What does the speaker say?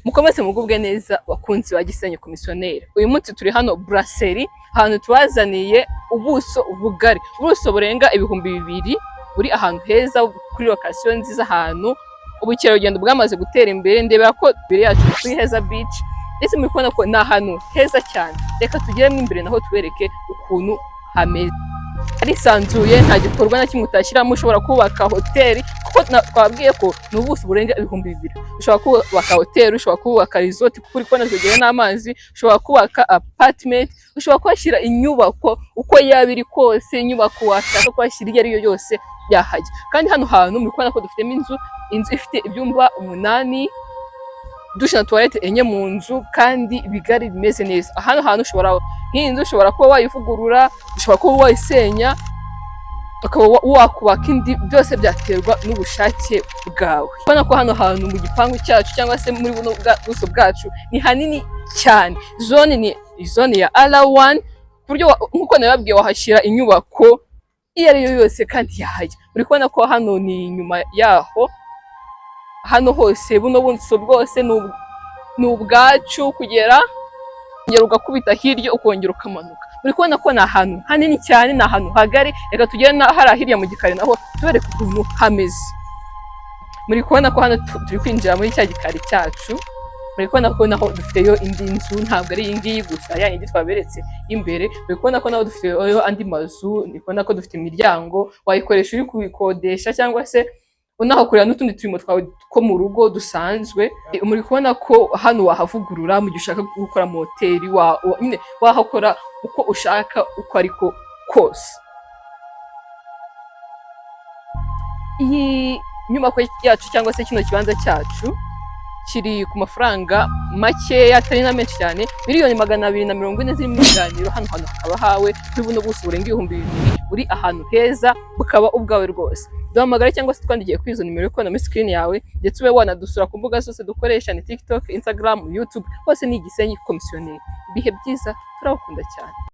Mukomeze mugubwe neza, bakunzi ba Gisenyi Komisiyoneri. Uyu munsi turi hano Brasserie, ahantu tubazaniye ubuso bugari, ubuso burenga 2000, buri ahantu heza kuri location nziza, ahantu ubukerarugendo bwamaze gutera imbere. Ndebera ko imbere yacu ni kuri Heza Beach, ndetse muri kubona ko ni ahantu heza cyane. Reka tugeremo imbere naho tubereke ukuntu hameze. Harisanzuye, nta gikorwa na kimwe utashyiramo. Ushobora kubaka hoteli, kuko twabwiye ko ni ubuso burenga 2000. Ushobora kubaka hoteli, ushobora kubaka resort, kuko uri kubona twegereye n'amazi, ushobora kubaka apartment, ushobora kuhashyira inyubako uko yaba iri kose. Inyubako washaka kuhashyira iyo ari yo yose yahajya. Kandi hano hantu muri kubona ko dufitemo inzu, inzu ifite ibyumba 8, douche na toilette enye mu nzu, kandi bigari bimeze neza. Hano hantu ushobora, nk'iyi nzu ushobora kuba wayivugurura, ushobora kuba wayisenya ukaba wakubaka indi, byose byaterwa n'ubushake bwawe. Ubona ko hano hantu mu gipangu cyacu cyangwa se muri buno buso bwacu ni hanini cyane. Zone ni zone ya R1, ku buryo nk'uko nababwiye wahashyira inyubako iyo ari yo yose kandi yahajya. Uri kubona ko hano ni inyuma yaho, hano hose buno buso bwose ni ubwacu, kugera ukongera ugakubita hirya, ukongera ukamanuka. Uri kubona ko ni ahantu hanini cyane, ni ahantu hagari. Reka tugere na hariya hirya mu gikari naho tubereke ukuntu hameze. Muri kubona ko hano turi kwinjira muri cya gikari cyacu. Muri kubona ko naho dufiteyo indi nzu, ntabwo ari iyi ngiyi gusa, ya yindi twaberetse imbere. Muri kubona ko naho dufiteyo andi mazu. Ndi kubona ko dufite imiryango, wayikoresha uri kuyikodesha cyangwa se unahakorera n'utundi turimo twawe two mu rugo dusanzwe. Muri kubona ko hano wahavugurura mu gihe ushaka gukora moteri, nyine wahakora uko ushaka, uko ariko kose. Iyi nyubako yacu cyangwa se kino kibanza cyacu kiri ku mafaranga makeya, atari na menshi cyane, 240,000,000 zirimo ibiganiro. Hano hantu hakaba hawe kuri buno buso burenga 2000, buri ahantu heza, bukaba ubwawe rwose. Duhamagare cyangwa se twandikiye kuri izo nimero uri kubona muri screen yawe, ndetse ube wanadusura ku mbuga zose dukoresha, ni TikTok, Instagram, YouTube, hose ni Igisenyi Komisiyoneri. Ibihe byiza, turabakunda cyane.